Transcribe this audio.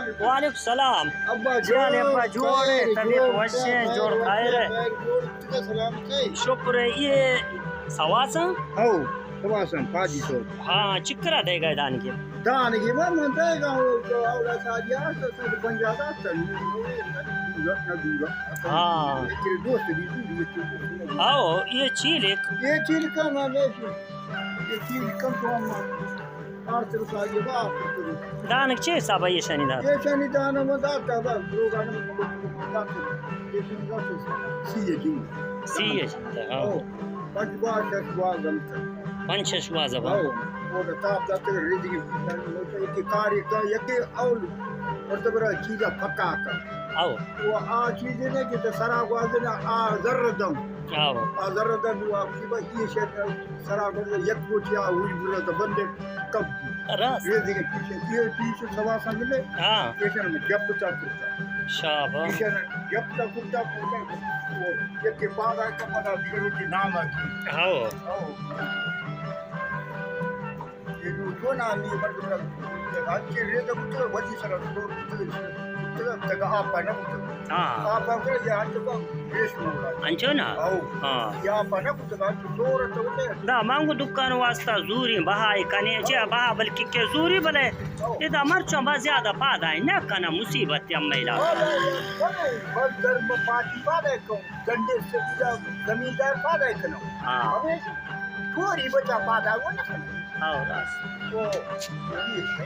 وعلیکم سلام۔ ابا جی حال ہے؟ ابا جوڑ ہے، خیر، طبیعت جوڑ، وش ہے، خیر، جوڑ وش خیر ہے۔ خیر، جوڑ، تجھے سلام کئی۔ شکر ہے، یہ سواسن؟ ہو، سواسن، پاجی سو۔ ہاں، چکرا دے گئے دان کے؟ دان کے، من، من دے گا، وہ تو اولا ساجی آ، تو سب بن جاتا، تو دورا، نہ دورا۔ ہاں۔ تیرے دوست بھی، بھی، بھی، بھی۔ آؤ، یہ چیلک۔ یہ چیلک کا نام ہے، یہ چیلک کم تو ہم آرتر ساجی با۔ دانگ چے حساب ہے یہ شانی دار؟ یہ شانی دان ہم داتا، بس، لوگ آنے داتا۔ یہ شانی داتا، سی ہے جی۔ سی ہے جی، ہاں۔ او، پنج با، شش با، زمتا۔ پنج شش با زبان۔ او، او دا تاپ داتا، ریدی، یکی کاری کا، یکی اول، اور تبرا چیزا پکا کا۔ او۔ وہ آ چیز نے کہ تو سرا گوازنا، آ زر دم۔ آؤ۔ آ زر دم، وہ آپ کی با، یہ شے سرا گوازنا، یک گوٹی آ ہوئی بولا تو بندے کب۔ راست۔ یہ دیگه پیچھے، یہ پیچھے سوا سنگلے۔ ہاں۔ یہ شے میں جب تک کرتا۔ شاباش۔ یہ شے میں جب تک کرتا، کرتا، وہ یک کے پاگا کم بنا دیگه، وہ کے نام آتی۔ ہاؤ۔ ہاؤ۔ یہ جو، جو نامی مردم را، ہنچے ریت بوتگ، وتی سرا تو، تو، تو، تگا آپ نہ بوتگ۔ ہاں۔ آپ کرے یا ہنچے کو ریش مولا۔ انچو نا؟ او۔ ہاں۔ یا آپ نہ بوتگ، ہنچے زور تو تے۔ دا مانگو دکان واسطہ زوری بہائی کنے، چے بہا بلکہ کے زوری بلے۔ او۔ ادا مرچاں با زیادہ پادائی نہ کنا، مصیبت یا میلا۔ ہاں، بس، بس، بس، در پاتی پادائی کو، گنڈے سے زمیندار پادائی کنو۔ ہاں۔ ہمیں چوری بچا پادا وہ نہ کنو۔ ہاں، راست۔ تو، یہ شے۔